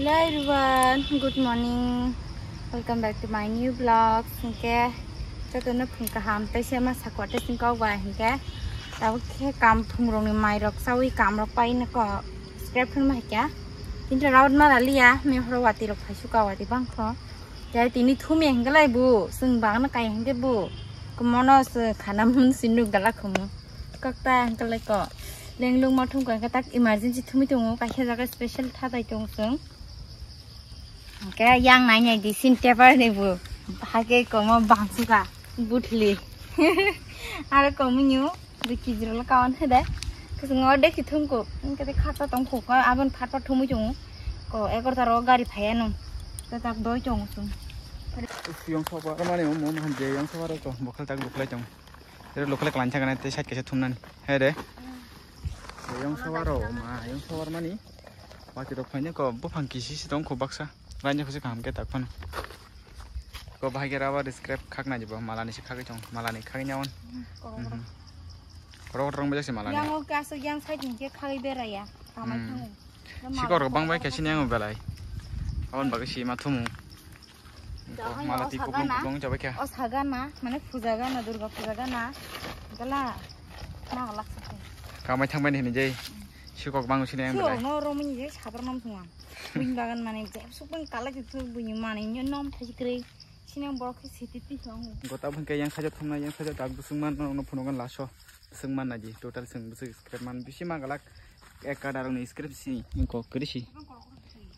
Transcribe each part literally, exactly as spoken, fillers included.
Hello everyone, good morning. Welcome back to my new vlog. Hingke jotono phung kaham tei se ma sakwa tei sing kok bai hingke tabuk khe kam phung rok ni mai rok sawi kam rok pai nako scrap phun ma hikya. Kintu raut ma laliya me horo wati rok phai suka wati bang kho. Tei tini thumi hingke lai bu sing bang na kai hingke bu kumono se khana mun sinu gala khumu. Kok ta hingke lai ko lenglung ma thung ko hingke tak emergency thumi tongo kaisa jaga special tha dai tong sung. Hingke yang nai nai di sin tepar ni bu hake komo bangsuka butli. Aro komunyu dui kg rok kawan hede. Kusungo de kithum ko hingke de khata tong ko abon phat phat thumui tongo. Ko egarta ro gari phaya nung. Tatak doi tongo sung. Siyong soba mani mo mo hanje yang soba ro to bokal tak buklai tong. Ero lokale klan chakana tei side kaisa thumnani. Hai re. Yang sawar o ma, yang sawar mani. Wati rok phaina ko buphang kisi si tong kho baksa. Raini khusi kaham ke tak phano. Ko bahai ke rubber scrap khak na jibo, malani si khagwi tong, malani khagwi nyawan. Korok rong bejak si malani. Yang o kaso yang side ni ke khagwi beraya. Kamai thango. Sikor rok bang bai kaisi yang belai. Abon bagwi si ma thumu. Mala twi kuplung kuplung jabai kha. O sagana, mane puja gana, Durga puja gana. Gala, ma laksa khe. Kamai thangbai ni hinwi jai. Sikok bang sini yang belai. Sikok no romwi ni jai, sabar nam thunga. Buin bagan mane, jeb sukbang kala jeb suk buin mane, nyo nom thai kre. Sini borok khe siti ti thong. Gota bhangke yang saja thumna, yang saja tak busung man, no phunuk gan laso. Busung man naji, total sung busung scrap man, bisi ma galak. Ek kada rok ni scrap si, ko kri si.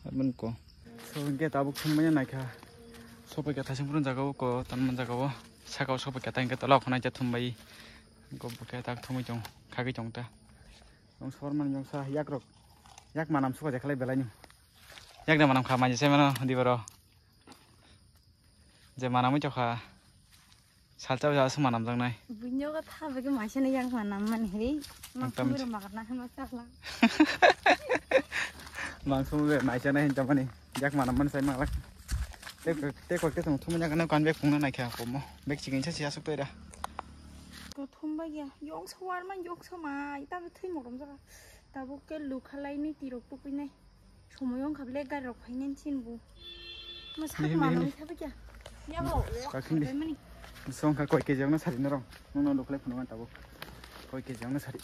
Abon ko. So, hingke tabuk thumbai naikha. Sopai kha thaising phuru jaga o, ko tanman jaga o. Saka o sopai kha ta hingke tola o khonai cha thumbai. Ko bokhe tak thumui chong, khagwi chong ta. Chong sor man jong sa yak rok. Yak manam suka jakhalai belai ni. Yak da manam kha manje se mano di boro. Je manamui chokha. Salsa bwsa aswk manamjaknai. Buino kha tha bagwi maisani yak manam mani hiri. Ang tam Makhumui rok makarna hwnma sakla. Mangsumui be maisani hin chamani. Yak manam mani sai manglak. Te koi te koi te tong thumui yak na kan be phungna naikha komo. Bek chikingsa si aswk toira. Ko thumba ya. Yong sawar man yok samai. Ta thwi morom jaka. Tabuk ke lukhalai ni tirok tukuinai. Somoi wngkha ble gari rok phainani chini bo. Ma sak manwi sabai kya. Yabo. Kakhindi. Songkha koi kg wngna sari norong. Nongno luklai phunukna tabuk. Koi kg wngna sari.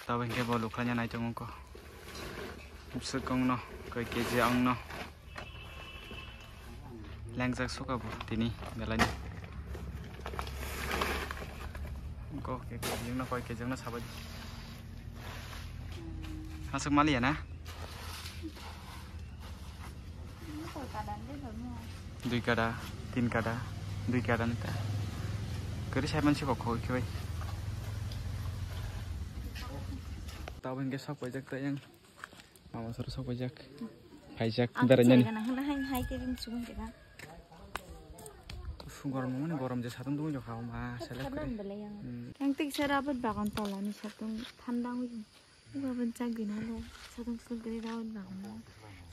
Tabuk hingke bo luklaina nai tongo ko. Bwswk wngno koi kg wngno. Lengjak suka bo tini belai ni. Ko ke ke jingno koi ke jingno sabai. Aswk maliya na? Dui kada, tin kada, dui kada nita. Kari sai man siko koi ke bai. Tabo hingke sok paijak ta yang. Mama soro sok paijak. Phaijak berainani. Ang chai gana hwnna hai, hai khe bini subung khe ba. Kusu gorom mani gorom je satung tungwi jokha ma selek. Thanda belai yang. Hmm. Yang tik sara abot bagan tola ni satung thanda wi. Uga ban chak gina lo satung satung khe rawat bagan lo.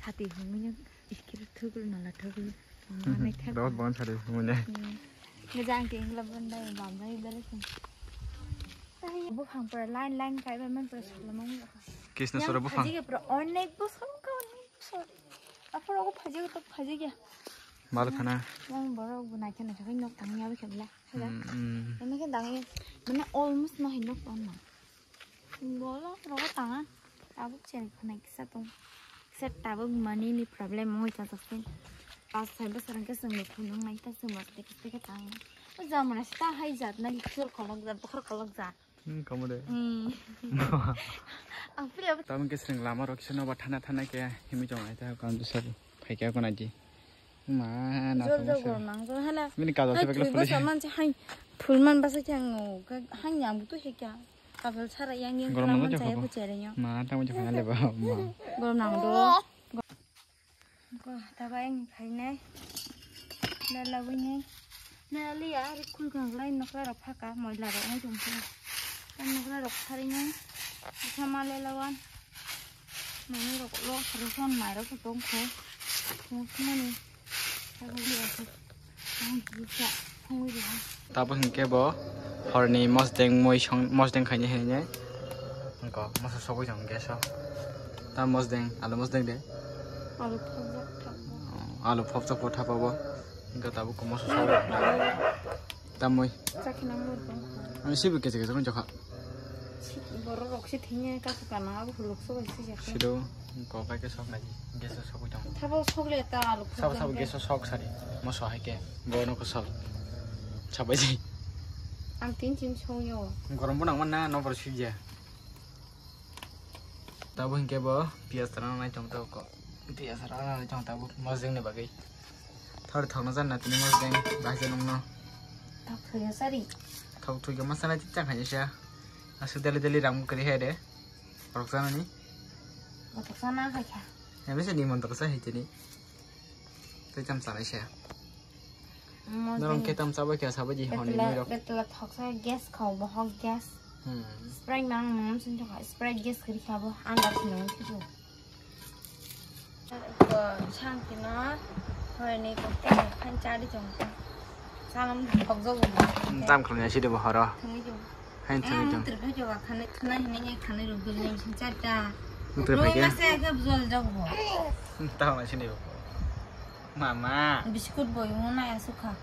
Sati hwnwi yang iskir thugul nala thugul. Mane thep. Rawat bagan sati hwnwi ne. Hmm. Mejang ke ingla ban dai bam dai bere. Buphang pura line line kaibai man pura salamang. Kisna sora buphang. Phaji pura onek bosor ka onek bosor. Aphor ogo phaji to phaji ya. Mal khana. Yang borok bu naikhe naikhe nok tangya bikhe bla. Hmm, hmm. Ene khe dangi mane almost no hinok tonna. Bolo rogo tanga. Tabuk chereng khwnai kisa tong. Kisa tabuk money ni problem oi ta jaksin. Pas sai bosor hwnkhe chwng bo phunuk nai ta chwng bo teke teke tang. O jamana sita hai jat na liksor kolok jat, bokhor kolok jat. Hmm, kamu de. Hmm. Ang pila. Tabuk khe chwng lama rok kisa noba thana thana khe himi tong ai ta kan bisa phaikya ko naji. Ma na jor jor gor nang jor hala. Mini kajo se bekle phulai. Basa man hai phul man basa khe ang hai nyam tu he kya. Kabel sara yang yang gorom nang jokha bo. Ma tamo jokha le ba ma. Gorom nang do. Ko taba yang phainai. Lala wini. Lali ya ari khul kang lai nokra rok phaka moila rok ngai tong khe. Nokra rok phari nai. Sama lala wan. Mani rok lo rison mai rok tong kho. Mani. Tabo hingke bo horni mosdeng moi song mosdeng khaini hinwi Wngkha moso sogwi tong gas o. Ta mosdeng, alu mosdeng de. Alu phobjak thap. Oh, alu phobjak bo thapa bo. Wngkha tabuk moso sogwi tong. Tamoi. Chakhinang lurbo. Ani sibo kesa kesa wngjakha. Borok rok se thengya kasa kana abo huluk sobai sijak. Sido, wngkha bai khe sok nai. Gas o sogwi tong. Thabo sogwi ta alu phobjak. Sabo sabo gas o sok sari. Moso hai khe. Bo no ko sok. Sabai ji. Ang tin tin sogyo. Gorom bo nang man na, no bor sibya. Tabuk hinkhe bo piyaj rana nai tong tabuk ko. Piyaj rana nai tong tabuk mosdeng ni bagwi. Thori thokno jan na tini mosdeng bahai se nungno. Thok thoi sari. Thok thoi masa nai tik chang hai se. Asu dali dali rang kwrwi hai de. Borok sanani. Borok sana khai kha. Ebe se ni mon to sa hai tini. Tei tam sanai se. Norong khe tam chabai khe sabai di hwnwi betla, norok. Betla thoksa gas khao, bohok gas. Hmm. Sprite mang mung sung thokha, Sprite gas kiri khabo, anda sung thokha. Ko chang kino, hoi ni ko khe khan chari chong. Salam thok jo bo. Tam khulnya sidi bo horo. Thangwi jo. Hain thangwi jo. Mutre phai jo khane khana hini khane ruk bil ni sing chata. Mutre phai ke? Masa ke bujol jo bo. Tam na sini bo. Mama. Biskut boi mo na ya sukha.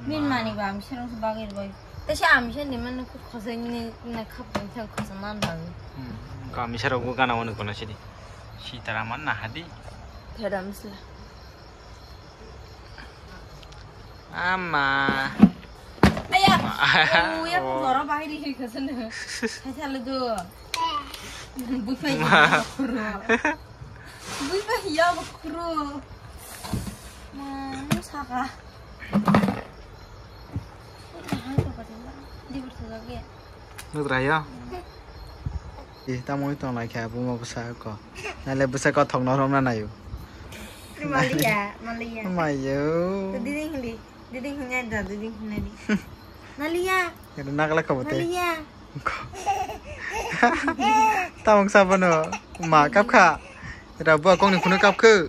Min mani ba amsarong se bagir boi. Tei se amsa ni mani kut khosai ni na khap ni thang khosa man ba. Hmm. Kami sarok bu gana wani kona sidi. Sitara man na hadi. Thedam sila. Ama. Aya. Oh, ya ko zoro bahiri hi khosana. Hai sala do. Bupai. Bui ba hiya ba kuro. Ma, nu saka. Hai to kati ba. Di bertu lagi. Nutra ya. Ih, tamo itu lai kaya bu mau besar ko. Nale besar ko thok norom na nayu. Malia, Malia. Mayo. Didi hindi. Didi hindi ada, didi hindi. Malia. Itu nak lek ko bote. Malia. Tamung sabono ma kapkha. Rabu akong ni khunu kapkhe.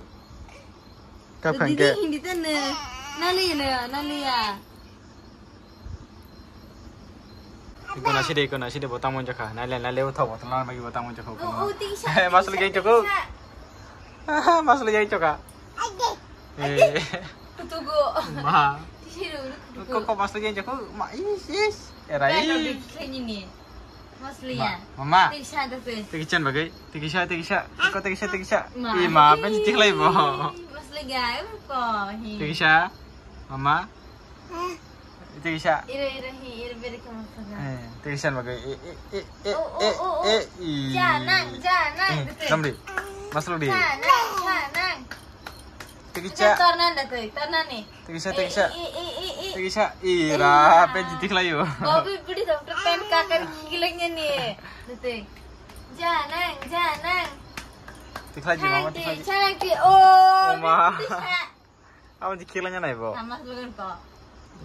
Kapkha didi ke. Hindi tene. Nali ne, nali ya. Iko nasi de, iko nasi de botang monjaka. Nali, nali uthok botang lama bagi botang monjaka. Oh, oh, tingsa. Masuk lagi cokok. Masuk lagi cokok. Eh. Kutugo. Ma. Tisiru, kutugo. Kok, kok masuk yang jago? Ma, is, is. Era, is. Kaya dikit ni. Masuk ya. Mama. Tiki sa tu. Tiki chan bagai. Tiki sa, tiki sa. Kok tiki sa, tiki sa. Ma. Ih, ma, apa sih tiklai bo? Masuk ya, ko. Tiki sa. Mama. Tiki sa. Ira, ira, hi, ira, beri kamu sana. Eh, tiki sa bagai. Eh, eh, eh, eh, oh, oh, eh, oh, oh. Eh, ih. Janang, janang, eh, gitu. Namri. Masuk di. Janang, janang. Tiki sa. Tornanda tu, tornani. Tiki sa, tiki sa. I, i, i, i, i. Tiki sa. Ira, pen jiti khlayo. Bobi budi doktor pen kakar gilengnya ni. Dete. Janang, janang. Tikhlai di mama, tikhlai di. Janang ki. Oh, ma. Apa jiti khlainya nai bo? Tamas lugan ko.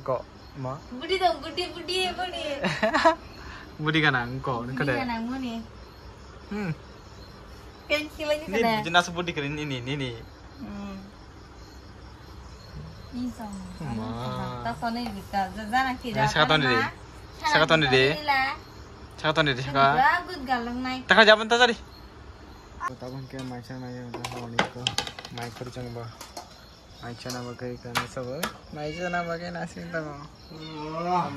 Ko, ma. Budi dong, budi, budi, budi. Budi kana, ko, budi kada. Kana muni. Hmm. Pen khlainya kada. Ni, jenas budi kene ni, ni, ni, ni. Hmm. Isong. Ma. Ta sone bika. Jana kira. Saka ton de. Saka ton de. Saka ton de saka. Bagus galong nai. Taka jaban ta jari. Tabon ke mai chana yo da honi ko. Mai kur chang ba. Mai chana ba kai kana sabo. Mai chana ba kai nasing ta ba.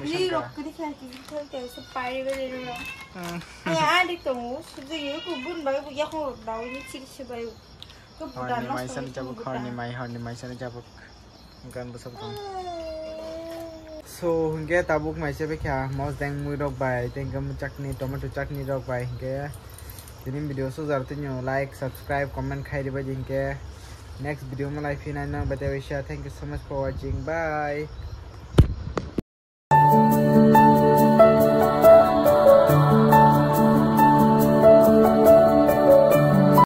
Ni rok kri kha ki kha ke se pai be ro. Ai adi to. Sudu yo ku bun ba ku ya ko da ni chiri se ba. Horni maisani jabuk, horni mai, horni maisani jabuk. Gan bwswk tong. So, hinkhe tabuk maisa bikha mosdeng mui rok bai, tei hinkhe chutney, tomato chutney rok bai, hinkhe tini video sujar tini like, subscribe, comment khai ribai di hinkhe next video malai phinai nang bai tei waisa. Thank you so much for watching. Bye.